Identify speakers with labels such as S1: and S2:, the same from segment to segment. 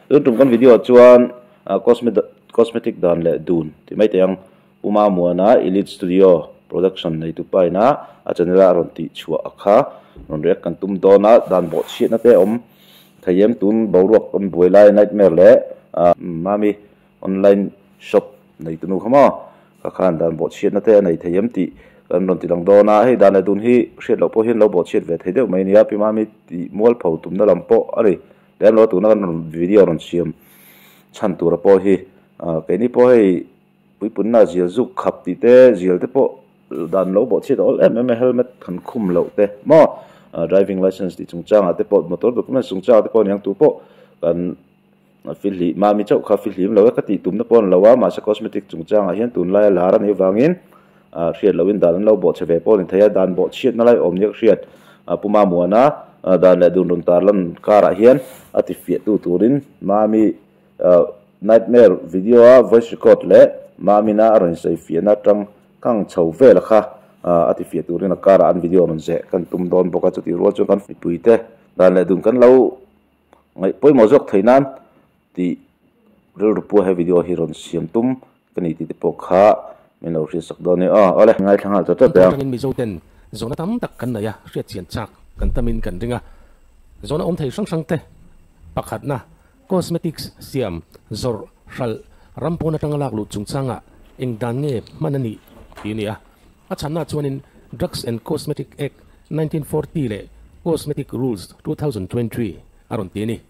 S1: Tun tum kan video ah chuan cosmetic dan leh dun tih mai thei ang Puma Muana Elite Studio Production neitu pa ina a channel a rawn tih chhuah a kha rawn react kan tum dawn a, dan bawhchhiatna te a awm thei em tun boruak kan buai lai nightmare leh Mami Online shop neitu nu kha maw ka khan dan bawhchhiatna te a nei thei em tih kan rawn ti lang dawn a, hei dan leh dun hi hriat loh pawh hian lo bawhchhiat ve thei deuh mai a nia, Pi Mami tih mualpho tumna lam pawh a ni lem lo a, tuna kan rawn video rawn siam chhan tura pawh hi keini pawh hei puipunna zial zuk khap tih te zial te pawh dan lo bawhchhiat a awl em em a, helmet kan khum loh te maw driving license tih chungchangah te pawh motor documents chungchangah te pawh aniang tu pawh kan Fihli, Mami chauh kha fihlim lo e ka tih tumna pawh a ni lo a, mahse cosmetic chungchangah hian tunlaia lar a nih avangin hriat lohin dan an lo bawhchhe ve pawh a ni thei a, dan bawhchhiatna lai awm nia ka hriat. Pu Mamuana dan leh dun rawn tar lan karah hian a ti fiahtu turin Mami nightmare video a voice record leh Mamina a rawn insawi fiahna atang kang chho vela kha a ti fiah turin a karah an video rawn zeh kan tum dawn bawk a, chutih rual chuan kan mipuite dan leh dun kan lo Ngaih pawimawh zawk thei nan tih rilru pua he video hi rawn siam tum ka ni tih te pawh kha min lo hriat sak dawn nia aw. Awle, ngaithla nghal chawt chawt
S2: teh ang. Atangin Mizo ten zawhna tam tak kan nei a, hriat chian chak kan tamin kan ring a. Zawhna awm thei hrang hrang te pakhatna, cosmetics siam, zawrh, hralh, ram pawn atanga lak luh chungchangah eng dan nge hman a nih tih a ni a. A chhanna chuanin Drugs and Cosmetic Act 1940 leh Cosmetic Rules 2023 a rawn ti a ni.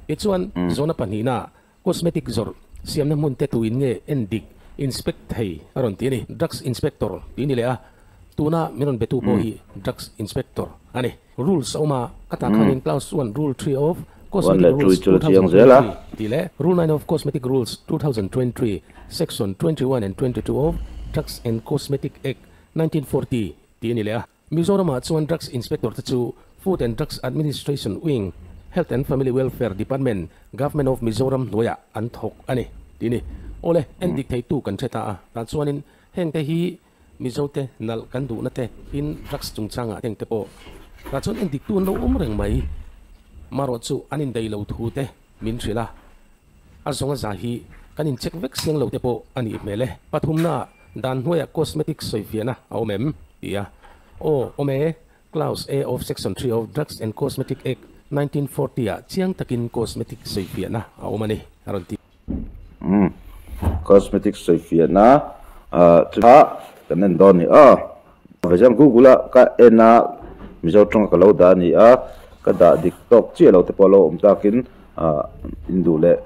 S2: Tichuan, zawhna pahnihna cosmetic zawrh siamna hmun te tuin nge en dik, inspect, thei a rawn ti a ni. Drugs Inspector tih ni leh a, tuna min rawn betu pawh hi Drugs Inspector a ni. Rules a awm a, ka tah khanin Clause 1 Rule 3 of Cosmetic Rules 2023 tih leh Rule 9 of Cosmetic Rules 2023 Section 21 and 22 of Drugs and Cosmetic Act 1940 tih a ni leh a. Mizoramah chuan Drugs Inspector te chu Food and Drugs Administration Wing, Health and Family Welfare Department, Government of Mizoram hnuaiah an thawk a ni tih a ni. Awle, en dik theitu kan hre ta a, tah chuanin hengte hi Mizote nalh kan duhna te tin drugs chungchangah hengte pawh tah chuan en diktu an lo awm reng mai. Marawh chu an indaih lo thu te min hrilh a, a zawng a za hi kan incheck vek siang lo te pawh a nih hmel e. Pathumna dan hnuaiah cosmetics sawifiahna a awm em? ti a. Aw, awm e, Clause A of Section 3 of Drugs and Cosmetic Act 1940 ah chiang takin cosmetic sawifiahna a awm a ni, a rawn ti.
S1: Umm, cosmetic sawifiahna chu kha kan en dawn a ni aw. Vawizam Google a ka en a, Mizo tawnga ka lo dah a ni a, ka dah dik tawk chiah lo te pawh a lo awm takin in duh leh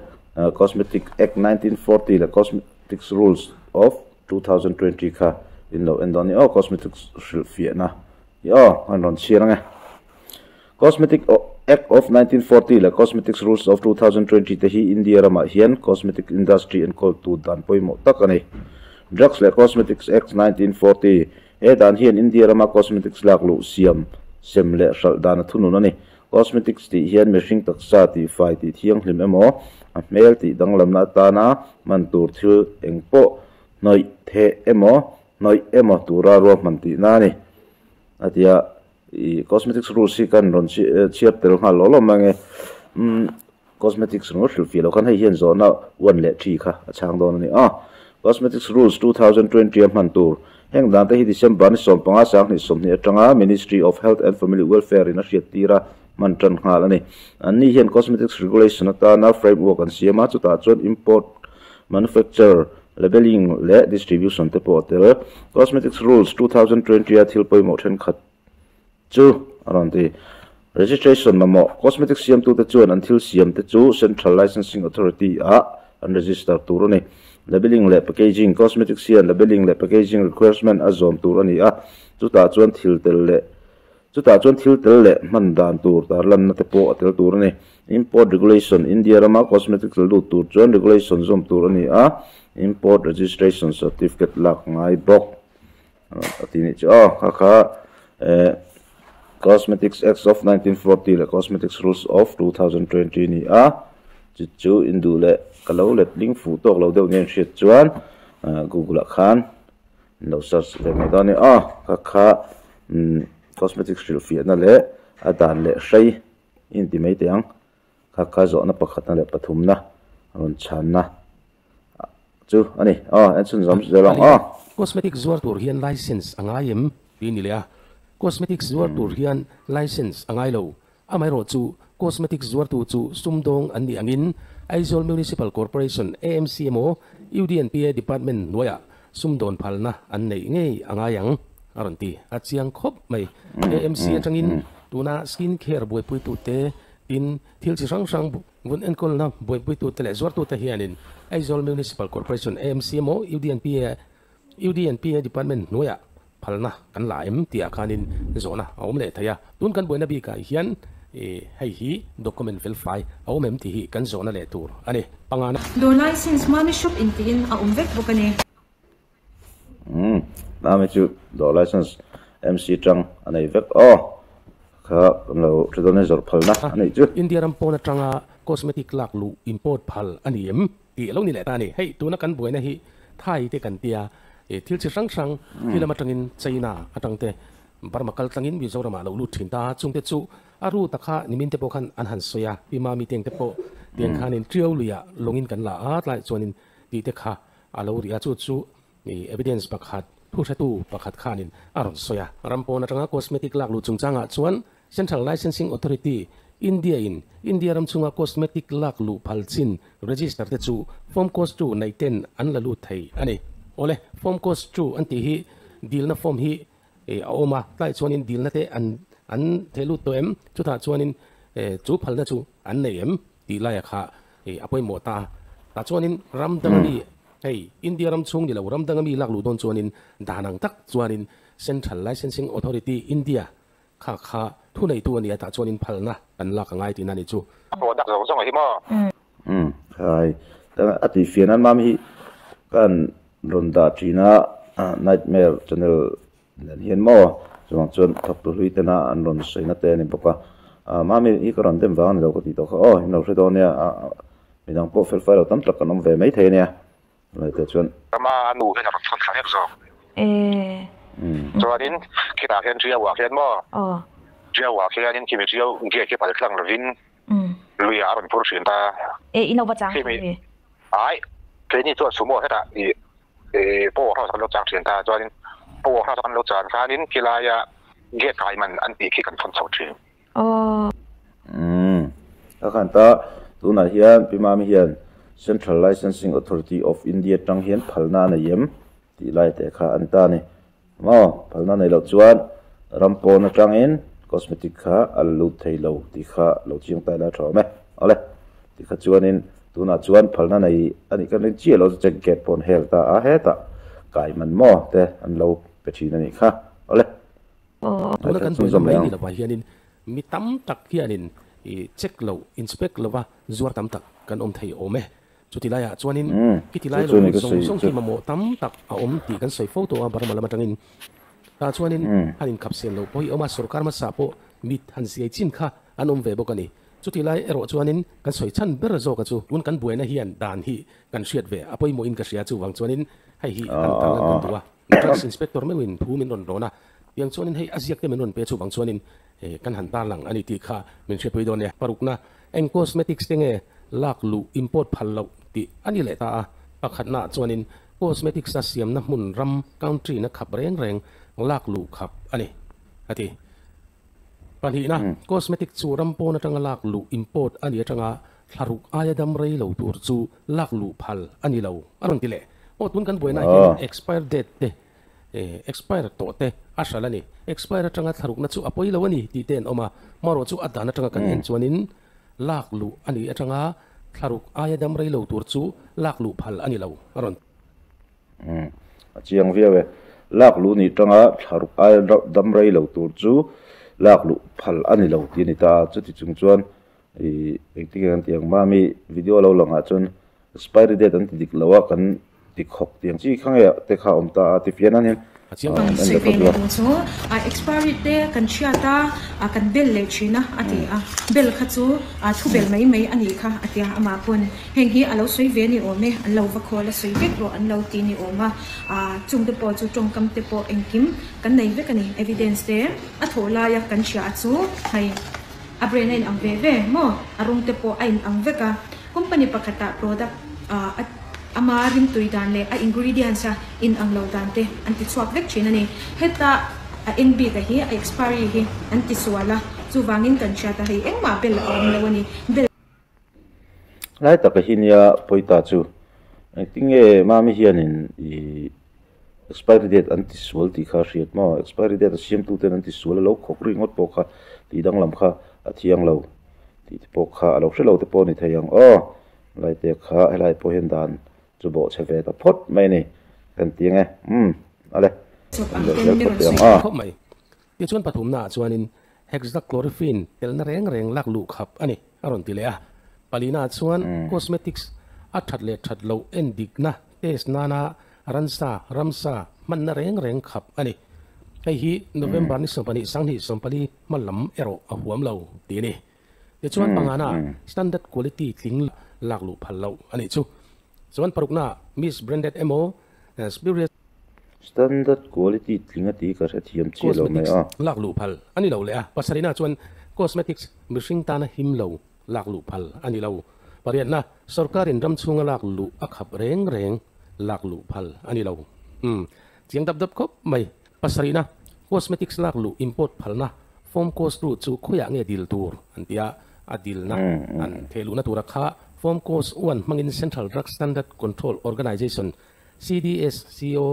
S1: Cosmetic Act 1940 leh Cosmetics Rules of 2020 kha in lo en dawn a ni aw, cosmetics hrilhfiahna hi aw an rawn chhiar ang e. Cosmetic Act of 1940 leh Cosmetics Rules of 2020 te hi India ramah hian cosmetic industry enkawltu dan pawimawh tak a ni. Drugs leh Cosmetics Act 1940, He dan hian India rama cosmetics lak luh, siam, sem leh hralh dan a thunun a ni. Cosmetics tih hian mihring taksa tih fai tih thianghlim emaw, a hmel tih danglamna atana hman tur thil eng pawh hnawih theh emaw, hnawih emaw tura ruahman tihna a ni. A ti a, ih cosmetics rules hi kan rawn chhiar tel nghal lawh lawm mang e. Umm cosmetics ringawt hrilh fih loh khan hei hian zawhna one leh three kha a chhang dawn a ni a. Cosmetics rules 2020 a hman tur heng dan te hi December ni 15 2020 atanga Ministry of Health and Family Welfare in a hriat tir a hman tan nghal a ni. An ni hian cosmetics regulation atana framework an siam a, chutah chuan import, manufacture, labelling leh distribution te pawh a tel. Cosmetics Rules 2020 a thil pawimawh thenkhat chu a rawn ti. Registration mamawh, Cosmetics siamtute chuan an thil siamte chu Central Licensing Authority ah an register tur a ni. Labelling leh packaging, Cosmetics hian labelling leh packaging requirement a zawm tur a ni a, chutah chuan thil tel leh Chutah chuan thil tel leh hman dan tur tarlanna te pawh a tel tur a ni. Import Regulation, India rama cosmetics la lut tur chuan regulation zawm tur a ni a, Import Registration Certificate lak ngai bawk a ti nih chu aw. Kha kha Cosmetics Acts of 1940 leh Cosmetics Rules of 2020 a ni a, chu chu induh leh ka lo let ling fuh tawk lo deuh nia inhriat chuan Google ah khan Lo search ve mai dawn a ni aw. Ka kha umm cosmetics hrilhfiahna leh a dan leh hrei i inti mai teh ang. Kha kha zawhna pakhatna leh pathumna rawn chhanna chu a ni. Aw, en chhun zawm zel ang aw.
S2: Cosmetic zuar tur hian license a ngai em? Tih ni leh a. Cosmetics zuar tur hian license a ngai lo. Amaherawhchu, cosmetics zuartu chu sumdawng an nih angin Aizawl Municipal Corporation, AMC, emaw UDNPA Department hnuaiah sumdawn phalna an neih ngei a ngai ang, a rawn ti. A chiang khawp mai. AMC atangin tuna skin care buaipuitute, tin, thil chi hrang hrang vun enkawlna buaipuitute leh zuartute hianin Aizawl Municipal Corporation, AMC, emaw UDNPA, UDNPA Department hnuaiah phalna kan la em tih ah khanin zawhna a awm leh thei a. Tun kan buaina bikah hian hei hi document felfai a awm em tih hi kan zawhna leh tur a ni. Pangana.
S3: Dawr license Mami shop in tiin a awm vek bawk a ni.
S1: Umm Mami chu dawr license MC tang a nei vek aw. Kha kan lo hre dawn e zawrh phalna a neih chu.
S2: India ram pawn atanga cosmetic lak luh import phal a ni em? Tih lo ni leh ta a ni. Hei tuna kan buaina hi Thai te kan tia, thil chi hrang hrang khi lam atangin China atang te Burma kal tlangin Mizoramah lo lut thin ta. Chungte chu a ru tak kha nimin te pawh khan an han sawi a, Pi Mami teng te pawh tiang khanin Tiau luiah lawngin kan la a, tlaiah chuanin tih te kha a lo ri a, chu chu evidence pakhat, thu hretu pakhat khanin a rawn sawi a. Ram pawn atanga cosmetic lak luh chungchangah chuan Central Licensing Authority, India in India ram chhunga cosmetic lak luh phal chin register te chu form cost chu nei ten an la lut thei a ni. Awle, form cost chu an tih hi dilna form hi a awm a, tlaiah chuanin dilna te an an theh lut tawh em? Chutah chuanin chu phalna chu an nei em tih laia kha a pawimawh ta. Tah chuanin ram danga mi hei India ram chhung ni lo ram danga mi lak luh dawn chuanin dan ang tak chuanin Central Licensing Authority, India, Kha kha thu neitu a nia tah chuan in phalna kan lak a ngai tihna a ni chu.
S4: A product zawng zawng hi maw?
S1: Umm khai a tih fiah nan mam hi kan rawn dah thin a nightmare channel nen hian maw chuvang chuan thawktu hlui tena an rawn sawi na te a ni bawk a mami hi ka rawn dem vang a ni lo ka tih tawh kha aw in lo hre dawn nia midang pawh fel fai lo tam tak kan awm ve maithei a nia. Lai te chuan.
S4: Rama a nu hian a rawn chhawn thla vek zawk. Chuanin khitah khian Ṭiauah khian maw? Ṭiauah khianin khimi Ṭiau gate khi pal tlang lovin luiah a rawn phur ṭhin ta.
S5: E in lo va chang ṭhin mi?
S4: Ai, keini chuan sumo hetah i power house kan lo chang ṭhin ta. Chuanin power house kan lo chan khanin khilaia gate kai man an tih khi kan thawn chho ṭhin.
S5: Aw.
S1: Umm. A khan ta, tunah hian Pi Mami hian Central Licensing Authority of India tang hian phalna a nei em tih lai teh kha an ta a ni. Maw? Phalna nei loh chuan ram pawn atangin cosmetic kha a la lut thei lo tih kha lo chiang ta ila a tha awm e. Awle. Ti kha chuanin tunah chuan phalna nei a nih kan ring chiah lo chu check gate pawh an hel ta a, hetah kai man maw te an lo pe thin a nih kha. Awle.
S2: Tuna kan buaina mai ni lovah hianin mi tam tak hianin i check lo, inspect lova zuar tam tak kan awm thei awm e. Chuti laiah chuanin khiti lai lo zawng zawng khi mamawh tam tak a awm tih kan sawi fo tawh a Burma lam atangin. Tah chuanin han inkhapsel lo pawh hi a awm a, sorkar hmasa pawh mit han siai chin kha an awm ve bawk a ni. Chuti lai erawh chuanin kan sawi chhan ber zawka chu tun kan buaina hian dan hi kan hriat ve a pawimawhin ka hria chuvang chuanin hei hi han tarlan kan duh a. Drugs Inspector meuhin thu min rawn rawn a, tiang chuanin hei a ziak te min rawn pe chuvang chuanin kan han tarlang a ni tih kha min hriatpui dawn nia. Parukna, eng cosmetics te nge lak luh, import phal loh tih a ni leh ta a, pakhatnaah chuanin cosmetics a siamna hmun ram, country, na khap reng reng lak luh khap a ni, a ti. Pahnihna, cosmetic chu ram pawn atanga lak luh, import, a ni atanga thlaruk aia dam rei lo tur chu lak luh phal a ni lo, a rawn ti leh. Aw, tun kan buainaah hian expire date te, expire tawh te a hral a ni. Expire atanga thlarukna chu a pawi lo a ni tih te an awm a, marawh chu a dan atanga kan en chuanin lak luh a nih atanga thlaruk aia dam rei lo tur chu lak luh phal a ni lo, a rawn ti.
S1: A chiang viau e. Lak luh nih tanga thlaruk aia dam rei lo tur chu lak luh phal a ni lo tih a ni ta a, chuti chung chuan ih engtin nge kan tih ang mami video lo langah chuan expiry date an ti dik lo a kan ti khawk tih ang chi kha nge te kha a awm ta a ti fian an hian
S2: A chiang tak.
S1: An
S3: Sawi
S1: la
S3: ve
S1: phawt
S3: leh
S1: lo.
S3: tur chu a expiry te kan hriat a, a kan bel leh thin a a ti a, bel kha chu a thu bel mai mai a nih kha a tia amah pawn heng hi a lo sawi ve ni awm e, an lo va khawl a sawi vek rawh an lo ti ni awm a, a chung te pawh chu tawngkam te pawh engkim kan nei vek a ni evidence te a thawh laia kan hria chu hei. A brand a in ang ve ve maw? A rawng te pawh a in ang vek a. Company pakhatah product a ama rimtui dan leh a ingredients a in ang lo dan te an ti chhuak vek thin a ni. Heta a eng bik a hi a expiry hi an ti sual a, chuvangin kan hriat a hei engmah bel a awm lo a ni. Bel.
S1: Lai taka hi nia pawita chu engtinge mami hianin i Expiry date an ti sual tih kha a hriat maw? Expiry date a siamtu ten an ti sual a lo khawk ri ngawt pawh kha tih danglam kha a thiang lo tih te pawh kha a lo hre lo te pawh a ni thei ang aw. Helai te kha helai pawh hian dan chu bawh chhe ve ta phawt mai a ni kan ti ang e. Umm ale kan leh zel phawt teh ang aw.
S2: Khawp mai. Tichuan pathumnaah chuanin hexachlorophene telna reng reng lak luh khap a ni a rawn ti leh a. Palinaah chuan cosmetics a that leh that loh endikna test nana Ransa, ramsa, hmanna reng reng khap a ni. Hei hi November ni 12 2014 hma lam erawh a huam lo tih a ni. Tichuan pangana standard quality tling lak luh phal loh a nih chu. Chuan parukna misbranded emaw spurious.
S1: Standard quality tling a tih ka hrethiam chiah lo mai
S2: Cosmetics
S1: a.
S2: lak luh phal a ni lo leh a. Pasarihna chuan cosmetics mihring tana him lo lak luh phal a ni lo. Pariatna, Sorkarin ram chhunga lak luh a khap reng reng lak luh phal a ni lo. Umm, chiang dap dap khawp mai. Pasarihna, Cosmetics lak luh import phalna form cost tu chu khawiah nge dil tur an ti a, a dilna an theh luhna tura kha form cost one hmangin Central Drug Standard Control Organisation, CDSCO,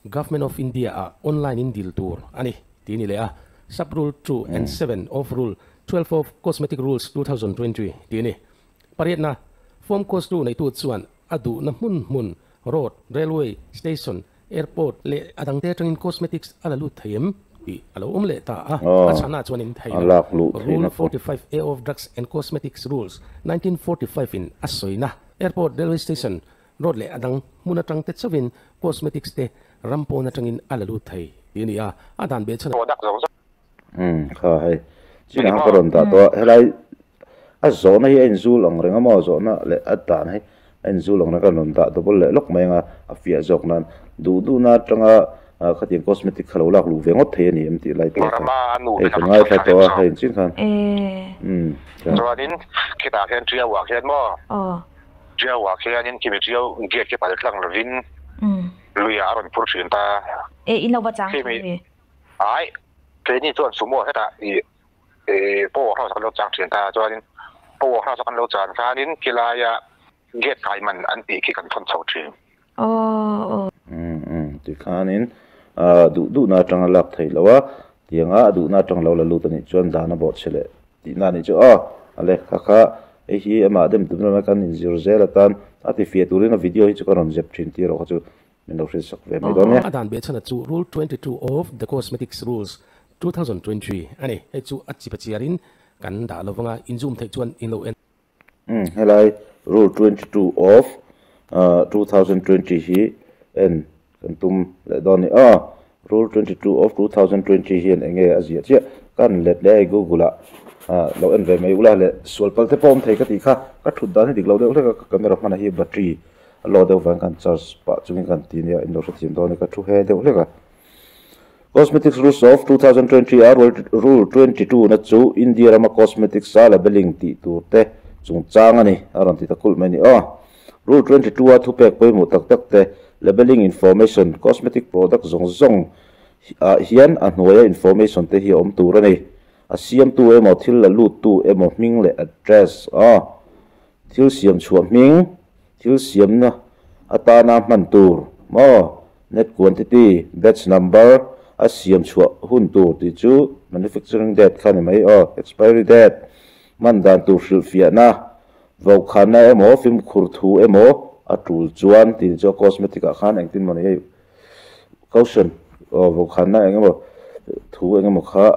S2: Government of India ah online in dil tur a ni tih a ni leh a, Sub Rule 2 and 7 of Rule 12 of Cosmetic Rules 2020 tih a ni. Pariatna, Form course tu neitu chuan a duhna hmun hmun, road, railway, station, airport leh a dangte atangin cosmetics a la lut thei em tih a lo awm leh ta a, a chhana chuan in thei lo. Rule 45 A of Drugs and Cosmetics Rules, 1945 in a sawina, airport, railway station, road leh a dang hmun atang te chauhin cosmetics te ram pawn atangin a la lut thei tih a ni a, a dan beh chhan.
S4: Product zawng zawng.
S1: Umm kha hei chinah ka rawn dah tawh a, helai a zawhna hi a inzul ang reng a maw zawhna leh a dan hi a inzul ang reng a ka rawn dah double leh lawk mai ang a, a fiah zawk nan duh duhna atanga khatiang cosmetic kha lo lak luh ve ngawt thei a ni em tih lai te kha hei ka ngaithla tawh a hei chin khan umm
S4: kha. Chuanin khitah khian Tiauah khian maw Tiauah khianin khimi Tiau gate khi pal tlang lovin luiah a rawn phur thin ta.
S5: E in lo va chang thin mi.
S4: Ai, keini chuan sumo hetah i power house kan lo chang thin ta chuanin power house a kan lo chan khanin khilaia gate kai man an tih khi kan thawn chho thin.
S5: Aw.
S1: Umm umm tikhanin duh duhna atanga lak theih loh a, tianga a duhna atang lo la lut anih chuan dan a bawhchhe leh tihna anih chu aw a lehkha kha hei hi amah dem tum lama kan inzir zel atan a tifiah turin a video hi chu ka rawn zep thin tih erawh kha chu Min lo hrilh sak ve mai dawn nia.
S2: A dan behchhana chu Rule 22 of the Cosmetics Rules, 2023 a ni. Hei chu a chip a chiarin kan dah lo vanga in zoom theih chuan in lo en.
S1: Umm helai Rule 22 of 2020 hi en kan tum leh dawn a ni aw. Rule 22 of 2020 hian eng nge a ziah chiah kan let leh a hei Google ah lo en ve mai ula leh sual pal te pawh awm thei ka tih kha ka thut dan hi dik lo deuh hlek a ka camera hmanah hi battery A law deuh vang kan charge pah chungin kan ti nia in lo hrethiam dawn e ka thu he deuh hlek a. Cosmetics Rules of 2020 a Rule 22 na chu India rama cosmetics a labelling tih tur te chungchang a ni a rawn ti ta kulh mai a ni aw. Rule 22 a thupek pawimawh tak tak te labelling information cosmetic product zawng zawng ah hian a hnuaia information te hi a awm tur a ni. A siamtu emaw thil la luttu emaw hming leh address a thil siam chhuah hming Thil siamna atana hman tur maw? Net quantity, batch number, a siam chhuah hun tur tih chu manufacturing date kha ni mai aw, expiry date, hman dan tur hrilhfiahna, vaukhana emaw fimkhur thu emaw a tul chuan tih ni chu a cosmetic ah khan engtin maw ni hei caution aw vaukhana eng emaw thu eng emaw kha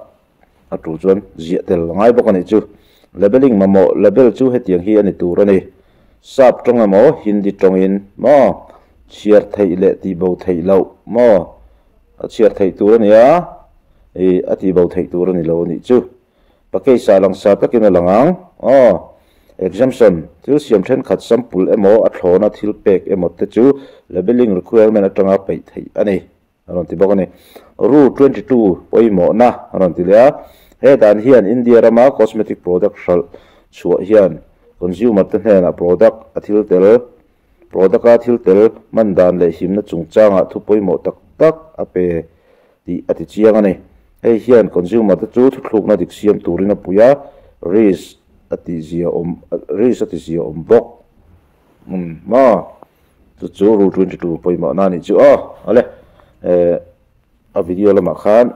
S1: a tul chuan ziah tel a ngai bawk a nih chu. Labelling mamawh label chu hetiang hi a ni tur a ni. Sap tawng emaw Hindi tawngin maw chhiar theih leh tihbo theih loh maw a chhiar theih tur a ni a, ih a tihbo theih tur a ni lo a nih chu. Package ah langsar takin a lang ang aw. Exemption, thil siam thenkhat sample emaw a thlawna thil pek emaw te chu labelling requirement atanga peih theih a ni. A rawn ti bawk a ni. Rule 22 pawimawhna a rawn ti leh a. He dan hian India rama cosmetic product hralh chhuah hian consumer te hnenah product a thil tel product a thil tel man dan leh himna chungchangah thu pawimawh tak tak a pe tih a ti chiang a ni. Hei hian consumer te chu thuthlukna dik siam turin a pui a, risk a ti zia awm risk a ti zia awm bawk. Umm maw? Chu chu Rule 22 pawimawhna a nih chu aw. Awle eh a video lamah khan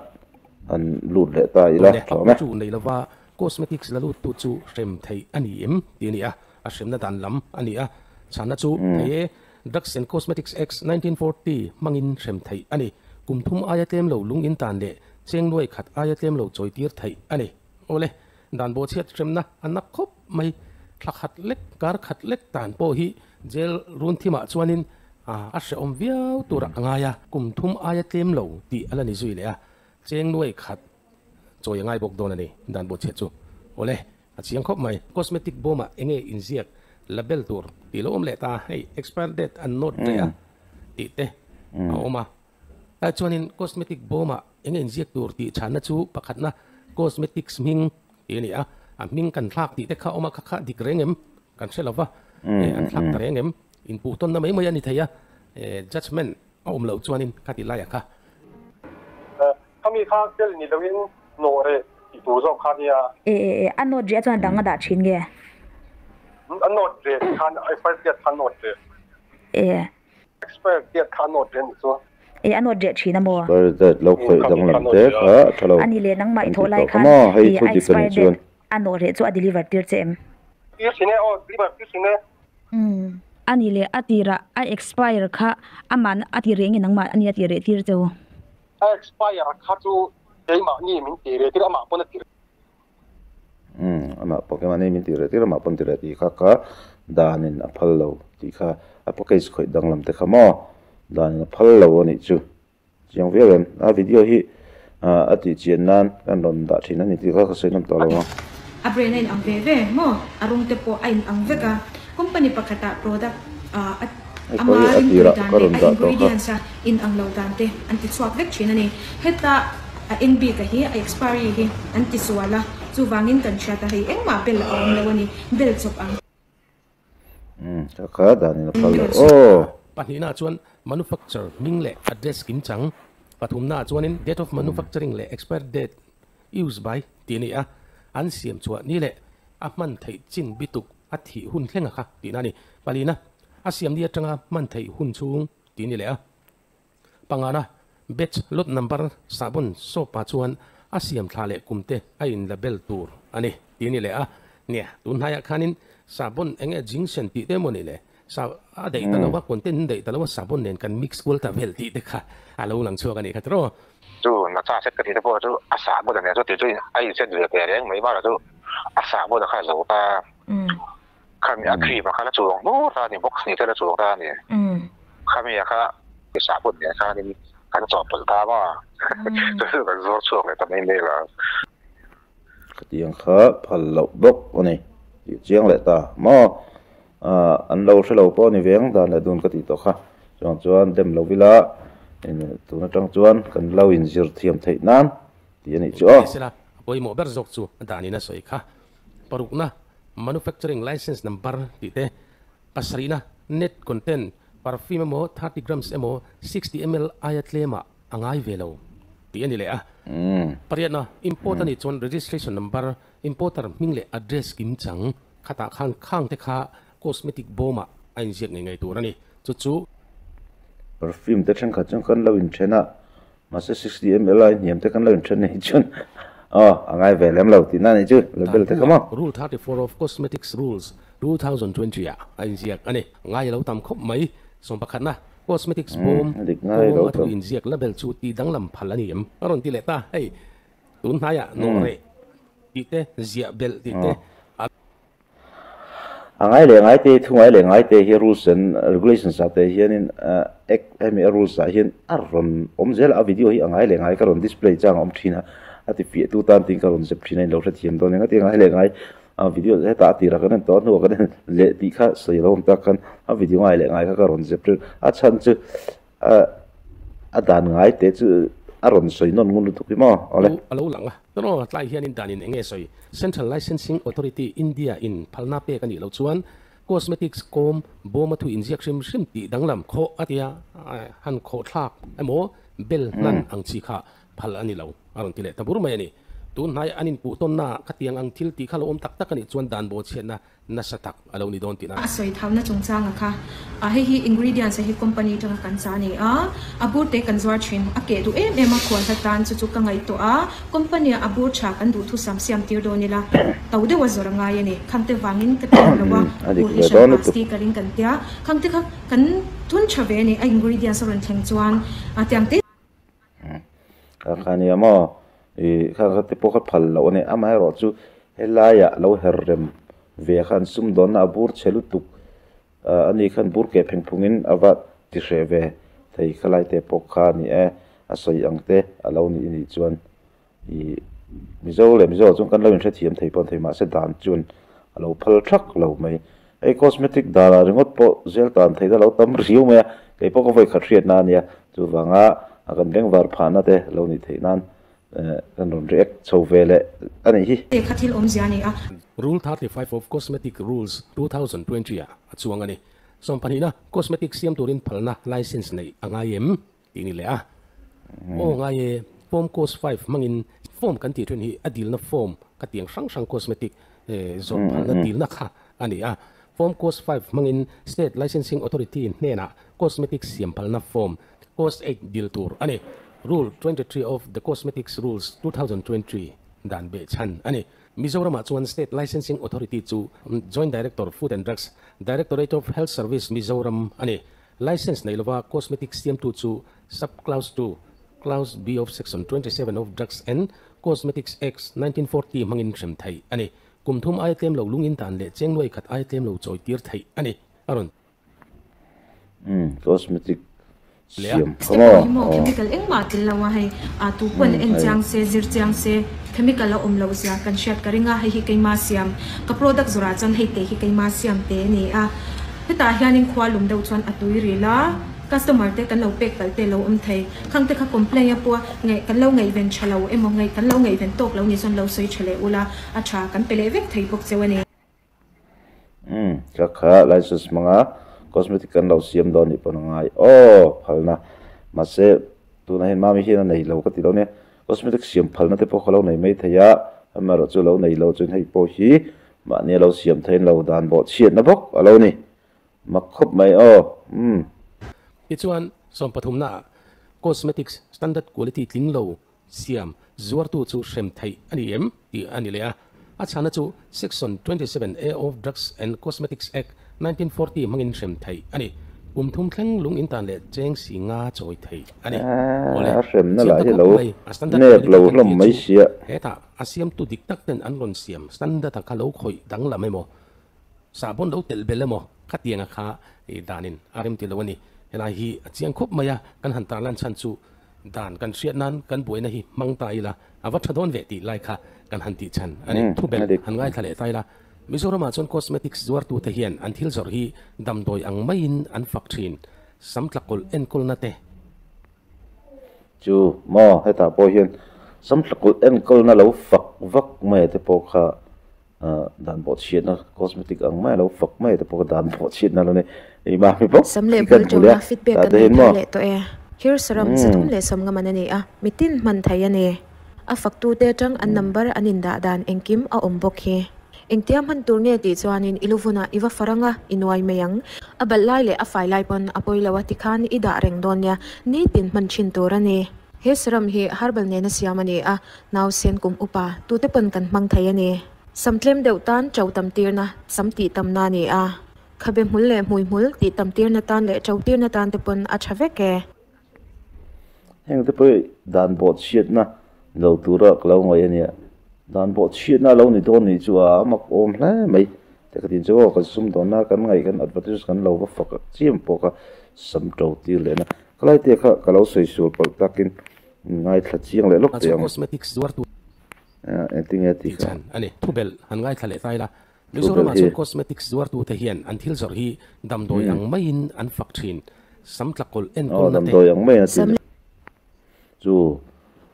S1: an lut leh ta ila
S2: Tawle
S1: tha awm e.
S2: chu nei lova cosmetics la lut tu chu hrem theih a ni em tih a ni a, a hremna dan lam a ni a, chhanna chu thei e. Drugs and Cosmetics Act 1940 hmangin hrem theih a ni. Kum thum aia tlem lo lung in tan leh cheng nuai khat aia tlem lo chawi tir theih a ni. Awle, dan bawhchhiat hremna a nak khawp mai. Thla khat lek, kar khat lek tan pawh hi jail run thimah chuanin a hrehawm viau turah a ngai a. Kum thum aia tlem lo tih a la ni zui leh a, cheng nuai khat chawi a ngai bawk dawn a ni, dan bawhchhiat chu. Awle, a chiang khawp mai. Cosmetic bawmah enge inziak label tur tih lo awm leh ta, hei expire date an note reh a tih te a awm a. Chuanin cosmetic bawmah enge inziak tur tih chhanna chu pakhatna cosmetics hming tih a ni a, a hming kan thlak tih te kha a awm a, kha kha dik reng em kan hre lo va, an thlak ta reng em, inpuh tawnna mai mai a ni thei a, judgement a awm loh chuanin kha ti laiah kha.
S6: Khami kha bel ni loin nawh reh tih tur zawk kha nia.
S5: E e e, a note reh chuan a dang a dah thin nge?
S6: A note reh khan expired date kha note reh.
S5: E.
S6: Expired date kha note reh ni chu.
S5: E a note reh thin a maw?
S1: Expired date lo khawih danglam te kha a tha lo.
S5: A ni le nangmah i
S1: Kan
S5: thawh
S1: ti
S5: lai
S1: tawh kha
S5: khan
S1: maw? Hei
S5: e
S1: thu
S5: a
S1: dik a nih
S5: expired
S1: chuan.
S5: date a nawh reh chu a deliver tir che em?
S6: Tir thin e aw, deliver tir thin e.
S5: Umm. A ni le a tirah a expire kha aman a ti reh nge nangmah a nia ti reh tir che u?
S6: A expire kha chu keimahni min ti reh tir amah pawn a ti reh.
S1: Umm amah pawh keimahni min ti reh tir amah pawn ti reh tih kha kha danin a phal lo tih kha a package khawih danglam te kha maw danin a phal lo a nih chu chiang viau em a video hi a tih chian nan kan rawn dah thin a ni tih kha ka sawi nawm tawh lo ang.
S3: A brand a in ang ve ve maw a rawng te pawh a in ang vek a company pakhatah product a
S1: Hei
S3: ama
S1: pawh hi a
S3: ringtui
S1: tirah
S3: dan
S1: ka
S3: leh
S1: rawn
S3: a
S1: dah tawh kha.
S3: ingredients a in ang lo dan te an ti chhuak vek thin a ni. Heta a eng bik a hi a expiry hi an ti sual a, chuvangin kan hriat a hei engmah bel a awm lo a ni, bel chawp ang.
S1: Umm ka kha dan in a phal lo aw.
S2: Pahnihna chuan manufacture hming leh address kim chang, pathumna chuanin date of manufacturing leh expiry date, use by tih a ni a, an siam chhuah ni leh a hman theih chin bituk a thih hun thleng a kha tihna a ni. Palina, a siam ni atanga hman theih hun chhung tih a ni leh a. Pangana, batch lot number sahbawn soap ah chuan a siam thla leh kum te a in label tur a ni tih a ni leh a. Nia, tun hnaiah khanin sahbawn eng nge jingsen tih te emaw ni le, sa a daih ta lo a, content in daih ta lo a, sahbawn nen kan mix kual ta vel tih te kha a lo lang chhuak a nih kha tiraw.
S4: Chu nacha set ka tih te pawh chu a sahbawn a nia chu tih chu a in set ve teh reng mai bakah chu a sahbawn a kha zo ta. Khami a cream a kha la chuang hnur ta a ni, box ni te la chuang ta a ni. Khami a kha sahbawn nen khanin kan chawhpawlh ta maw a, chu chu kan zawr chhuak leh ta mai mai lo.
S1: Khatiang kha phal loh bawk a ni tih chiang leh ta maw? An lo hre lo pawh a ni ve ang dan leh dun ka tih tawh kha. Chuvang chuan dem lo ila tun atang chuan kan lo inzir thiam theih nan tih a nih chu aw.
S2: Sela a pawimawh ber zawk chu danin a sawi kha. Parukna, Manufacturing License Number tih te, pasarihna, Net Content, Perfume emaw 30 grams emaw 60 ml aia tlemah a ngai ve lo tih a ni leh a. Pariatna, Import a nih chuan Registration Number, Importer hming leh address kim chang khatah khan khang te kha cosmetic bawmah a inziak ngei ngei tur a ni. Chu chu.
S1: Perfume te thenkhat chuan kan lo inthen a, Mahse 60 ml ai hniam te kan lo inthen nei chuan aw a ngai ve lem lo tihna nih chu label te kha maw.
S2: Rule 34 of Cosmetics Rules 2020 ah a inziak a ni. Ngai a lo tam khawp mai. Sawmpakhatna, Cosmetics bawm kawng a thu inziak label chu tih danglam phal a ni em? A rawn ti leh ta. Hei tun hnaiah nawh reh tih te, ziah belh tih te a.
S1: A ngai leh ngai te, thu ngai leh ngai te hi rules and regulations ah te hianin act hemi a rules ah hian a rawn awm zel a, a video hi a ngai leh ngai ka rawn display chang a awm thin a, a ti fiah tu tan tiin ka rawn zep thin a, in lo hrethiam dawn eng a ti ngai leh ngai a video hetah a tirah kan en tawh a hnuah kan en leh tih kha sawi lo awm tak khan a video ngai leh ngai kha ka rawn zep thin a chhan chu a dan ngai te chu. A rawn sawi nawn ngun lutuk hi maw? Awle.
S2: A lo lang a. Tawnaw tlai hianin danin eng nge sawi? Central Licensing Authority India in phalna pek a nih loh chuan Cosmetics kawm bawma thu inziak hrim hrim tih danglam khawh a tia han khawh thlak emaw bel hnan ang chi kha phal a ni lo a rawn ti leh ta bur mai a ni. Tun hnai an inpuh tawnnaah khatiang ang thil tih kha lo awm tak tak a nih chuan dan bawhchhiatna nasa tak a lo ni dawn tihna.
S3: A sawi thauna chungchanga kha a hei hi ingredients a hi company atanga kan cha a ni a, a bur te kan zuar thin, a keh duh em em a khual hla tan chu chu ka ngaihtuah a, company ah a bur tha kan duh thusam siam tir dawn ila to deuh a zawr a ngai a ni, khang te vangin ka tiang lo a, a bur hi hran pa sticker in kan tia, khang te kha kan thun tha ve a ni, a ingredients a rawn thleng chuan a tiang te.
S1: Kha kha nia maw ih kha kha te pawh kha phal loh a ni amaherawh chu helaiah lo her rem ve khan sumdawnna a bur chhe lutuk ah ani khan bur keh pheng phungin a va ti hreh ve thei khalai te pawh kha a ni e a sawi ang te a lo nih anih chuan ih mizo leh mizo ah chuan kan lo inhrethiam thei pawh an thei mahse dan chuan a lo phal thak lo mai hei cosmetic danah ringawt pawh zel tan theihna lo tam riau mai a kei pawh ka vawi khat hriatna a nia chuvanga a kan bengvar phahna te lo nih theih nan eh kan rawn react chho ve leh a nih hi.
S3: Te kha thil awmzia a ni a.
S2: Rule 35 of Cosmetic Rules 2020 ah a chuang a ni. Sawmpahnihna, Cosmetic siam turin phalna license neih a ngai em? Tih ni leh a. Aw ngai e, form course five hmangin form kan tih thin hi a dilna form ka tiang hrang hrang cosmetic zawrh phalna dilna kha a ni a. Form course five hmangin State Licensing Authority hnenah cosmetic siam phalna form course eight dil tur a ni. Rule 23 of the Cosmetics Rules 2023 dan behchhan a ni. Mizoramah chuan State Licensing Authority chu Joint Director Food and Drugs, Directorate of Health Service Mizoram a ni. License nei lova cosmetic siamtu chu Sub Clause 2, Clause B of Section 27 of Drugs and Cosmetics Act 1940 hmangin hrem theih a ni. Kum thum aia tlem lo lungin dan leh chengluai khat aia tlem lo chawi tir theih a ni. A rawn.
S1: Umm cosmetic
S2: leh a.
S1: siam kha
S3: Step
S1: maw?
S3: pawh hi maw
S1: Aw.
S3: chemical engmah tel lo a hei a tu pawn
S1: Umm
S3: en
S1: hei.
S3: chiang se zir chiang se chemical a awm loh zia kan hriat ka ring a hei hi keima siam ka product zawrah chuan hei te hi keima siam te a ni a. Hetah hianin khua lum deuh chuan a tui ril a, customer te kan lo pek palh te lo awm thei. Khang te kha complain a pawh a, ngaih kan lo ngaihven tha lo emaw ngaih kan lo ngaihven tawk lo ni chuan lo sawi tha leh ula, a tha kan pe leh vek thei bawk cheu a ni.
S1: Umm ka kha license hmanga cosmetic kan lo siam dawn nih pawn a ngai aw phalna mahse tunah hian mami hian a nei lo ka ti lo nia cosmetic siam phalna te pawh kha lo nei mai thei a amaherawhchu lo nei lo chuan hei pawh hi Mahni a lo siam thei lo dan bawh chhiatna bawk a lo ni. Mak khawp mai aw. Umm.
S2: Tichuan, sawmpathumnaah Cosmetics Standard Quality tling lo siam zuartu chu hrem theih a ni em tih a ni leh a. A chhana chu Section 27 A of Drugs and Cosmetics Act, 1940 hmangin hrem theih a ni. Kum thum thleng lung intan leh cheng si nga chawi theih a ni. Awle,
S1: A hremna
S2: chiang
S1: lah
S2: ta
S1: hi
S2: khawp
S1: lo
S2: mai, a standard
S1: nep
S2: quality
S1: lo
S2: kan
S1: hlawm
S2: tih
S1: mai
S2: chu
S1: sia.
S2: Hetah A siamtu dik tak ten an rawn siam standard a kha lo khawih danglam emaw, sahbawn lo telh belh emaw khatiang a kha danin a rem ti lo a ni. Helai hi a chiang khawp mai a, kan han tarlan chhan chu dan kan hriat nan kan buaina hi hmang ta ila a va tha dawn ve tih lai kha kan han tih chhan a ni. Thu belh han ngaithla leh ta ila, Mizoramah chuan cosmetics zuartute hian an thil zawrh hi damdawi ang maiin an fak thin, sam tlakawlh enkawlna te,
S1: Chu maw hetah pawh hian samtlakulh enkawlna lo fak vak mai te pawh kha dan pawh chhiatna cosmetic ang mai a lo fak mai te pawh kha dan pawh chhiatna lo ni ei mah mi bawk
S7: Sam leh
S1: hi kan
S7: bul
S1: hmu leh
S7: ṭona
S1: a
S7: feedback
S1: tah
S7: kan
S1: te
S7: nei
S1: hian
S7: thar
S1: maw
S7: leh tawh e. Hir saram zathum leh sawm nga man a ni a, mitin hman thei a ni. A faktute aṭang an number an indah dan engkim a awm bawk hi. Engtia hman tur nge tih chuanin i luvunah i va farang a, i nuai mai ang. A balh lai leh a fai lai pawn a pawi lo a tikhan i dah reng dawn nia, nitin hman thin tur a ni. He serum hi herbal nena siam a ni a, nausen kum upa tute pawn kan hmang thei a ni. Sam tlem deuh tan to tam tirna, sam tih tamna a ni a. Khabe hmul leh hmui hmul tih tam tirna tan leh to tirna tan te pawn a tha vek e.
S1: Heng te pawh dan bawh chhiatna lo tura ka lo ngaih a nia. Dan bawh chhiatna a lo ni dawn nih chu a mak awm hle mai. Te ka tin chu aw kan sumdawnna kan ngaih kan advertise kan lo va fak chiam pawh kha sam to tir leh na. Khalai te kha ka lo sawi sual palh takin ngaithla chiang leh lawk teh ang.
S2: Cosmetics zuartu
S1: Engtinge tih
S2: tih
S1: kha.
S2: chhan a ni. Thubelh han ngaithla leh ta ila.
S1: Thubelh
S2: Mizoramah
S1: hi.
S2: chuan cosmetics zuartute hian an thil zawrh hi damdawi ang maiin an fak thin. Sam tlakawlh
S1: Aw
S2: enkawlna te.
S1: damdawi ang maiin a ti
S7: Sam
S1: leh. Chu.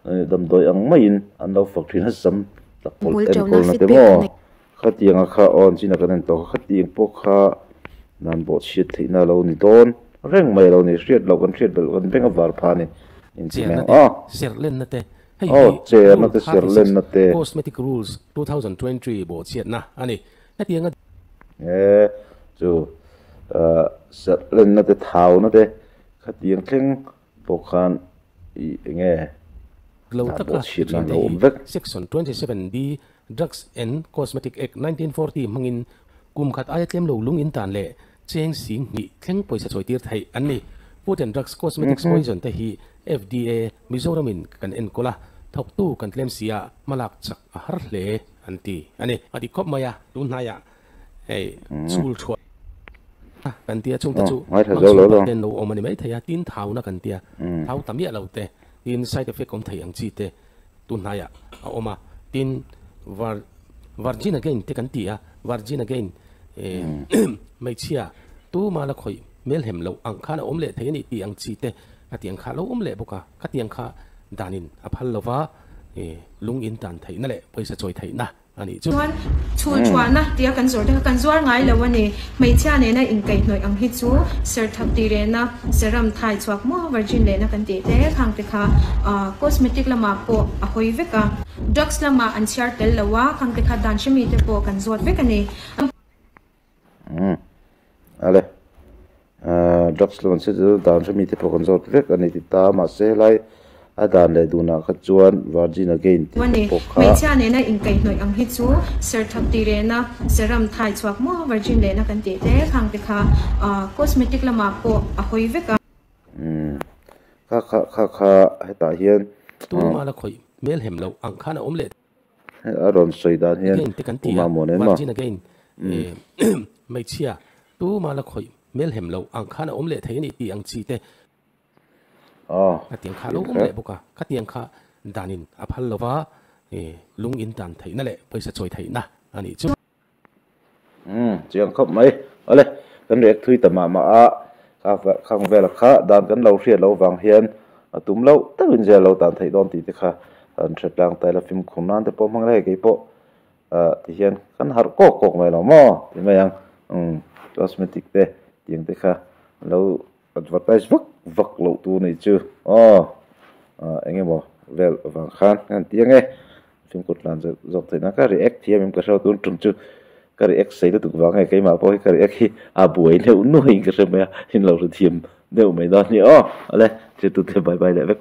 S1: Damdawi ang maiin an lo fak thin a, sam tak pawlh enkawlna te maw khatianga kha awn chin a kan en tawh kha khatiang pawh kha nan bawh chhiat theihna a lo ni dawn reng mai a lo ni hriat loh kan hriat belh kan beng a var pha a ni inti mai ang aw.
S2: Serhlenna te hei hi
S1: Aw cherna
S2: Rule
S1: te
S2: 36
S1: serhlenna te.
S2: Cosmetic Rules 2023 bawhchhiatna a ni. Hetianga.
S1: E chu serhlenna te thauna te khatiang thleng pawh khan i enge
S2: Lo
S1: dah
S2: taka
S1: bawh chhiatna
S2: thin te
S1: lo
S2: hi
S1: awm vek.
S2: Section 27 B Drugs and Cosmetic Act 1940 hmangin kum khat aia tlem lo lung in tan leh cheng sing hnih thleng pawisa chawi tir theih an ni. Food and Drugs Cosmetics Poison te hi FDA Mizoram in kan enkawl a, thawktu kan tlem si a, hmalak chak a har hle an ti a ni. A dik khawp mai a, tun hnaiah hei chhul thuah kan tia chungte chu hmangchhuah tak ten lo awm a ni maithei a, tin thauna kan tia, thau ta miah lo te, tin side effect awm thei ang chi te tun hnaiah a awm a, tin var virgin again te kan ti a, virgin again hmeichhia tuma la khawih hmelhem loh ang khan a awm leh thei a ni tih ang chi te khatiang kha a lo awm leh bawk a, khatiang kha danin a phal lova lung in tan theihna leh pawisa chawi theihna a nih chu.
S3: Chuan chhul thuahna tia kan zawr te kha kan zuar ngai lo a ni. Hmeichhia nena inkaihhnawih ang hi chu serthak tih rehna, serum thai chhuak maw virgin lehna kan tih te khang te kha cosmetic lamah pawh a hawi vek a. Drugs lamah an chhiar tel lo a, khang te kha dan hremi te pawh kan zawt vek a ni.
S1: Umm ale drugs lam an chhiat chu dan hremi te pawh kan zawt vek a ni ti ta mahse helai a dan leh dunah kha chuan virgin again tih te pawh kha.
S3: Hmeichhia nena inkaihhnawih ang hi chu serthak tih rehna serum thai chhuak maw virgin lehna kan tih te khang te kha cosmetic lamah pawh a hawi vek a.
S1: Umm kha kha kha kha hetah hian.
S2: Tuma la khawih hmelhem loh ang khan a awm leh.
S1: A rawn sawi dan hian
S2: Again te kan ti a,
S1: Uma mawn em a?
S2: Virgin again hmeichhia tuma la khawih hmelhem loh ang khan a awm leh thei a ni tih ang chi te khatiang kha a lo awm leh bawk a, khatiang kha danin a phal lova lung in tan theihna leh pawisa chawi theihna a nih chu.
S1: Umm chiang khawp mai. Awle, kan react thui ta mah mah a, kha khang vela kha dan kan lo hriat loh vang hian a tum loh deuhin zel lo tan theih dawn tih te kha an hre tlang ta ila fimkhur nan te pawh hmang hle kei pawh ah ti hian kan harh kawk kawk mai lo maw ti mai ang umm cosmetic te tiang te kha lo advertise vak vak loh tur nih chu aw ah eng emaw vel vang khan kan ti ang e. Fimkhur tlan zawk theih nan ka react thiam em ka hre lo tun tum chu ka react sei lutuk vang nge keimah pawh hi ka react hi a buai deuh nuai in ka hre mai a in lo hre thiam deuh mai dawn a ni aw awle thlir tute bye bye leh vek.